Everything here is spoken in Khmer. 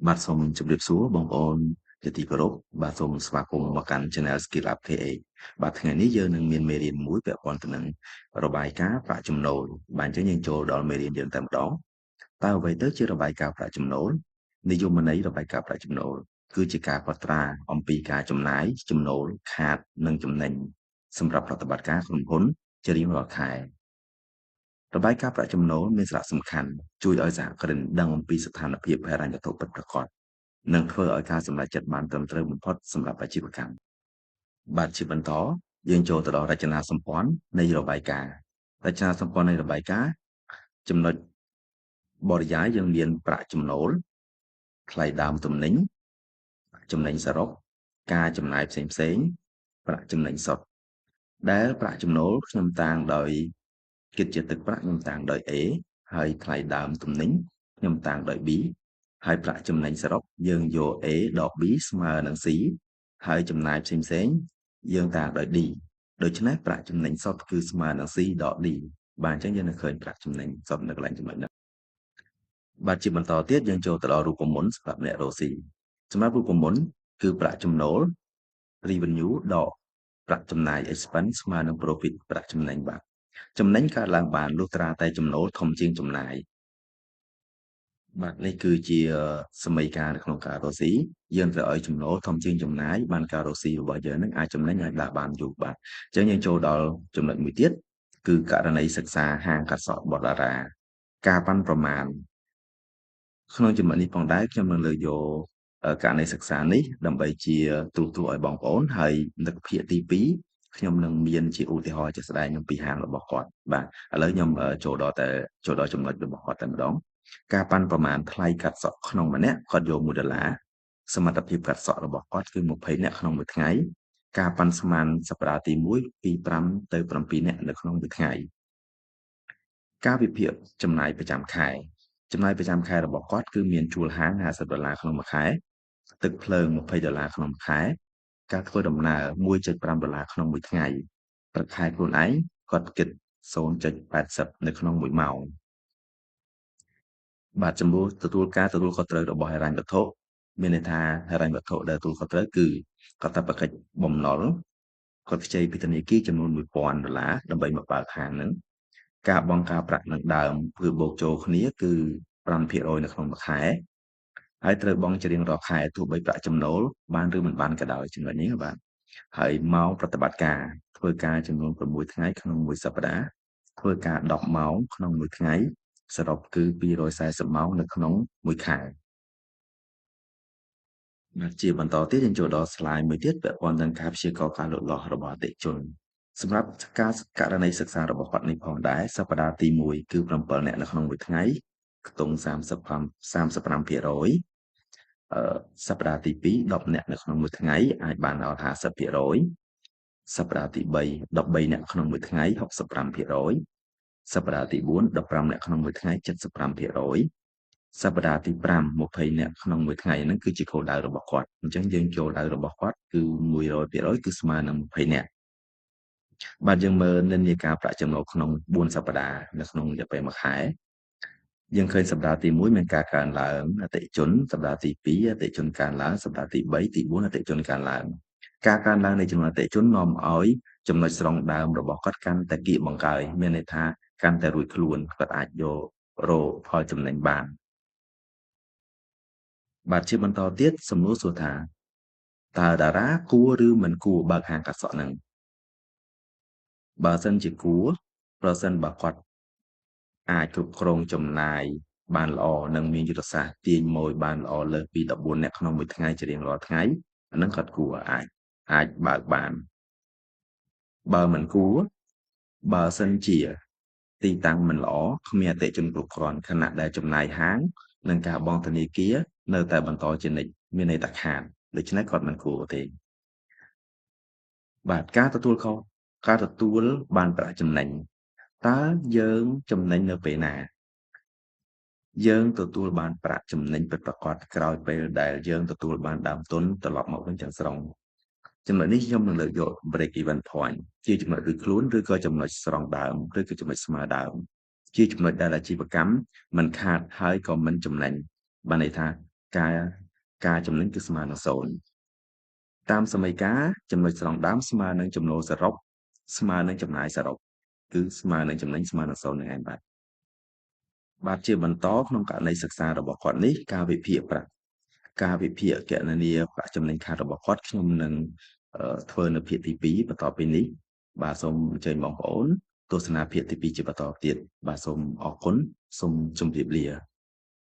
បាទសូមជម្រាបសួរបងប្អូនជាទីគោរពបាទសូមស្វាគមន៍មកកាន់ Channel Skill Up KH បាទថ្ងៃនេះយើងនឹងមានមេរៀនមួយពាក់ព័ន្ធទៅនឹងរបាយការណ៍ប្រាក់ចំណូលបាទអញ្ចឹងយើងចូលដល់មេរៀនយើងតែម្ដងតើអ្វីទៅជារបាយការណ៍ប្រាក់ចំណូលនិយមន័យរបាយការណ៍ប្រាក់ចំណូលគឺជាការកត់ត្រាអំពីការចំណាយចំណូលខាតនិងចំណេញសម្រាប់ប្រតិបត្តិការក្រុមហ៊ុនជារៀងរាល់ខែរបាយការណ៍ប្រាក់ចំណូលមានសារៈសំខាន់ជួយឲ្យសហគ្រិនដឹងអំពីស្ថានភាពហិរញ្ញវត្ថុពិតប្រាកដនិងធ្វើឲ្យការសម្រេចចិត្តបានត្រឹមត្រូវបំផុតសម្រាប់អាជីវកម្មបាទជាបន្តយើងចូលទៅដល់រចនាសម្ព័ន្ធនៃរបាយការណ៍រចនាសម្ព័ន្ធនៃរបាយការណ៍ចំណុចបរិយាយយើងមានប្រាក់ចំណូលថ្លៃដើមទំនិញចំណេញសរុបការចំណាយផ្សេងផ្សេងប្រាក់ចំណេញសុទ្ធដែលប្រាក់ចំណូលខ្ញុំតាងដោយគិតជាទឹកប្រាក់ខ្ញុំតាងដោយ A ហើយថ្លៃដើមទំនិញខ្ញុំតាងដោយ B ហើយប្រាក់ចំណេញសរុបយើងយក A ដក B ស្មើនឹង C ហើយចំណាយផ្សេងផ្សេងយើងតាងដោយ D ដូច្នេះប្រាក់ចំណេញសុទ្ធគឺស្មើនឹង C ដក D បាទអញ្ចឹងយើងនឹងឃើញប្រាក់ចំណេញសុទ្ធនៅកន្លែងចំណុចហ្នឹងបាទជាបន្តទៀតយើងចូលទៅដល់រូបមន្តសម្រាប់អ្នករកស៊ីសម្រាប់រូបមន្តគឺប្រាក់ចំណូល revenue ដកប្រាក់ចំណាយ expense ស្មើនឹង profit ប្រាក់ចំណេញបាទចំណេញកើតឡើងបានលុះត្រាតែចំណូលធំជាងចំណាយបាទនេះគឺជាសមីការនៅក្នុងការរកស៊ីយើងត្រូវឲ្យចំណូលធំជាងចំណាយបានការរកស៊ីរបស់យើងនឹងអាចចំណេញអាចដាក់បានយូរបាទអញ្ចឹងយើងចូលដល់ចំណុចមួយទៀតគឺករណីសិក្សាហាងកាត់សក់របស់តារាការប៉ាន់ប្រមាណក្នុងចំណុចនេះផងដែរខ្ញុំនឹងលើកយកករណីសិក្សានេះដើម្បីជាទូទួឲ្យបងប្អូនហើយនៅភាគទី2ខ្ញុំនឹងមានជាឧទាហរណ៍ជាក់ស្ដែងអំពីហាងរបស់គាត់បាទឥឡូវខ្ញុំចូលដល់តែចូលដល់ចំណុចរបស់គាត់តែម្ដងការប៉ាន់ប្រមាណថ្លៃកាត់សក់ក្នុងម្នាក់គាត់យក1ដុល្លារសមត្ថភាពកាត់សក់របស់គាត់គឺ20នាក់ក្នុងមួយថ្ងៃការប៉ាន់ស្មានសប្តាហ៍ទី1ពី5ទៅ7នាក់នៅក្នុងមួយថ្ងៃការវិភាគចំណាយប្រចាំខែចំណាយប្រចាំខែរបស់គាត់គឺមានជួលហាង50ដុល្លារក្នុងមួយខែទឹកភ្លើង20ដុល្លារក្នុងមួយខែការធ្វើដំណើរ 1.5 ដុល្លារក្នុងមួយថ្ងៃប្រាក់ខែខ្លួនឯងគាត់គិត 0.80 នៅក្នុងមួយម៉ោងបាទចំពោះទទួលការទទួលខុសត្រូវរបស់ហិរញ្ញវត្ថុមានន័យថាហិរញ្ញវត្ថុដែលទទួលខុសត្រូវគឺកាតព្វកិច្ចបំណុលគាត់ខ្ចីពីធនាគារចំនួន1000ដុល្លារដើម្បីមកបើកហាងហ្នឹងការបង់ការប្រាក់នឹងដើមគឺបូកចូលគ្នាគឺ5%នៅក្នុងមួយខែហើយត្រូវបង់ជារៀងរាល់ខែទោះបីប្រាក់ចំណូលបានឬមិនបានក៏ដោយចំណុចនេះបាទហើយម៉ោងប្រតិបត្តិការធ្វើការចំនួន6ថ្ងៃក្នុងមួយសប្តាហ៍ធ្វើការ10ម៉ោងក្នុងមួយថ្ងៃសរុបគឺ240ម៉ោងនៅក្នុងមួយខែបាទជាបន្តទៀតយើងចូលដល់ slide មួយទៀតពាក់ព័ន្ធនឹងការព្យាករណ៍ការលូតលាស់របស់អតិថិជនសម្រាប់ការករណីសិក្សារបស់គាត់នេះផងដែរសប្តាហ៍ទី1គឺ7នាក់នៅក្នុងមួយថ្ងៃខ្ទង់35 35%អឺសប្តាហ៍ទី2 10នាក់នៅក្នុងមួយថ្ងៃអាចបានដល់50%សប្តាហ៍ទី3 13នាក់ក្នុងមួយថ្ងៃ65%សប្តាហ៍ទី4 15នាក់ក្នុងមួយថ្ងៃ75%សប្តាហ៍ទី5 20នាក់ក្នុងមួយថ្ងៃហ្នឹងគឺជាគោលដៅរបស់គាត់អញ្ចឹងយើងចូលដៅរបស់គាត់គឺ100%គឺស្មើនឹង20នាក់បាទយើងមើលនិន្នាការប្រាក់ចំណូលក្នុង4សប្តាហ៍នៅក្នុងរយៈពេលមួយខែយើងឃើញសប្តាហ៍ទី1មានការកើនឡើងអតិថិជនសប្តាហ៍ទី2អតិថិជនកើនឡើងសប្តាហ៍ទី3ទី4អតិថិជនកើនឡើងការកើនឡើងនៃចំនួនអតិថិជននាំឲ្យចំណុចស្រង់ដើមរបស់គាត់កាន់តែគៀកបង្កើយមានន័យថាកាន់តែរួចខ្លួនគាត់អាចយករកផលចំណេញបានបាទជាបន្តទៀតសំណួរសួរថាតើតារាគួរឬមិនគួរបើកហាងកាត់សក់នឹងបើសិនជាគួរប្រសិនបើគាត់អាចគ្រប់គ្រងចំណាយបានល្អនិងមានយុទ្ធសាស្ត្រទាញម៉ូយបានល្អលើសពី14នាក់ក្នុងមួយថ្ងៃជារៀងរាល់ថ្ងៃអានឹងគាត់គួរអាចអាចបើកបានបើមិនគួរបើសិនជាទីតាំងមិនល្អគ្មានអតិថិជនគ្រប់គ្រាន់ខណៈដែលចំណាយហាងនិងការបង់ធនាគារនៅតែបន្តជានិច្ចមានន័យថាខាតដូច្នេះគាត់មិនគួរទេបាទការទទួលខុសការទទួលបានប្រាក់ចំណេញតើយើងចំណេញនៅពេលណាយើងទទួលបានប្រាក់ចំណេញពិតប្រាកដក្រោយពេលដែលយើងទទួលបានដើមទុនត្រឡប់មកវិញទាំងស្រុងចំណុចនេះខ្ញុំនឹងលើកយក break even point ជាចំណុចរួចខ្លួនឬក៏ចំណុចស្រង់ដើមឬក៏ចំណុចស្មើដើមជាចំណុចដែលអាជីវកម្មមិនខាតហើយក៏មិនចំណេញបានន័យថា ការការចំណេញគឺស្មើនឹង0តាមសមីការចំណុចស្រង់ដើមស្មើនឹងចំណូលសរុបស្មើនឹងចំណាយសរុបគឺស្មើនឹងចំណេញស្មើនឹង0នឹងឯងបាទបាទជាបន្តក្នុងករណីសិក្សារបស់គាត់នេះការវិភាគប្រាក់ការវិភាគគណនាប្រាក់ចំណេញខាតរបស់គាត់ខ្ញុំនឹងធ្វើនៅភាគទី2បន្តពីនេះបាទសូមអញ្ជើញបងប្អូនទស្សនាភាគទី2ជាបន្តទៀតបាទសូមអរគុណសូមជម្រាបលា។